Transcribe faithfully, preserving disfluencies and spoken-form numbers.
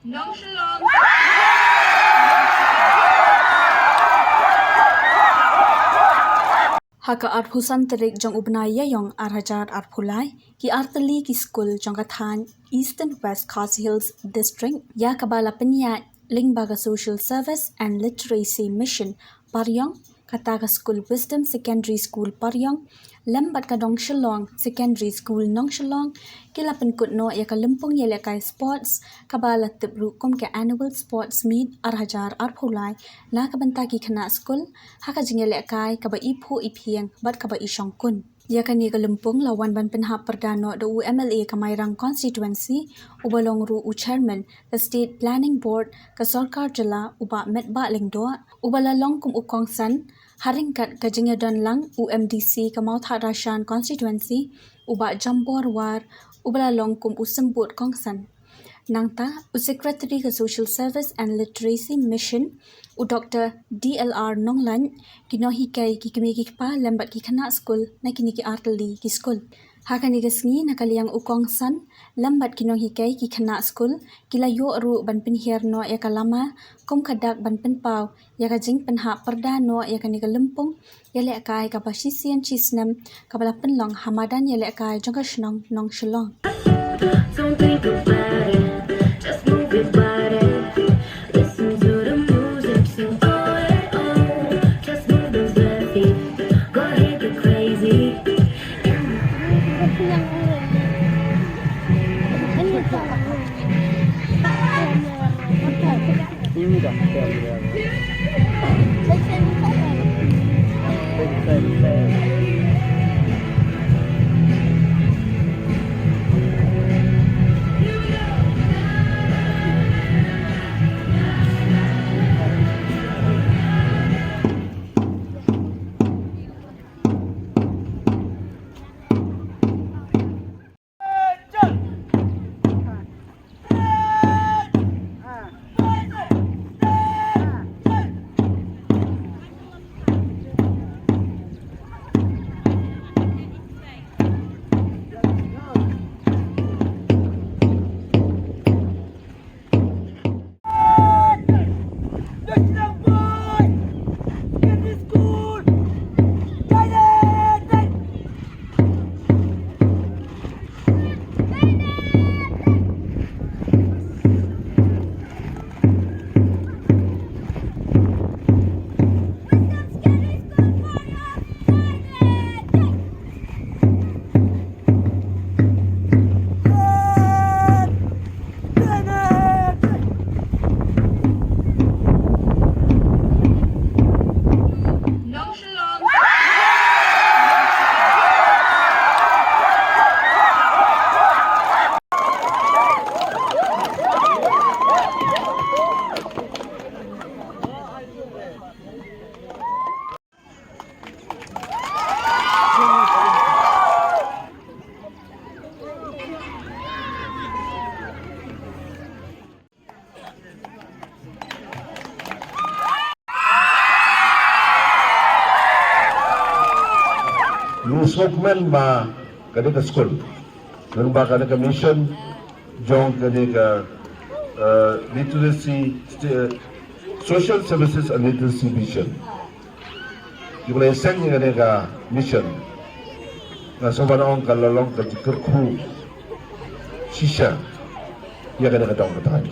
Nongshillong. Ha ka arphew san tarik jong u bnai Ïaïong ar hajar arphew lai, ki artylli ki skul jong ka thaiñ Eastern West Khasi Hills District, ïa kaba la pynïaid lyngba ka Social Service and Literacy Mission Pariong, kata ka skul Wisdom Secondary School Pariong, lem bad ka Nongshillong Secondary School Nongshillong, ki la pynkut noh ïa ka lympung ïalehkai sports, kaba la tip ruh kum ka Annual Sports Meet ar hajar arphew lai, na ka bynta ki khynnah skul, ha ka jingïalehkai kaba iphuh iphieng bad kaba ishongkun. Ïa kane ka lympung la wan ban pynhap pyrda noh da u M L A ka Mairang Constituency, uba long ruh u Chairman ka State Planning Board ka Sorkar Jylla, u Bah Metbah Lyngdoh, uba la long kum u kongsan ha ryngkat ka jingïadon lang u M D C ka Mawthadraishan Constituency, u Bah Jambor War, uba la long kum u symbud kongsan. Nangta, u Secretary ka Social Service and Literacy Mission, u Doktor D L R Nonglait, ki nonghikai, ki kmie ki kpa lem bad ki khynnah skul na kine ki artylli ki skul. Ha kane ka sngi, na ka liang u kongsan lem bad ki nonghikai, ki khynnah skul, ki la ïoh ruh ban pynhiar noh ïa ka lama kum ka dak ban pynpaw ïa ka jingpynhap pyrda noh ïa kane ka lympung ïalehkai kaba shisien shisnem, kaba la pynlong ha madan ïalehkai jong ka shnong Nongshillong. Don't think about it, just move your body. Listen to the music, sing oh, eh, oh. Just move those left feet, go ahead, get crazy. Ngi sngewkmen ba ka dei ka skul, ngan ba ka dei ka mission jong ka dei ka, eh, literacy, eh, social services and literacy mission. Ïa ka lei seng ïa ka dei ka mission. Nga sngewbha ban ong ka la long ka jingkyrkhu shisha ïa ka dei ka dong ka thaiñ.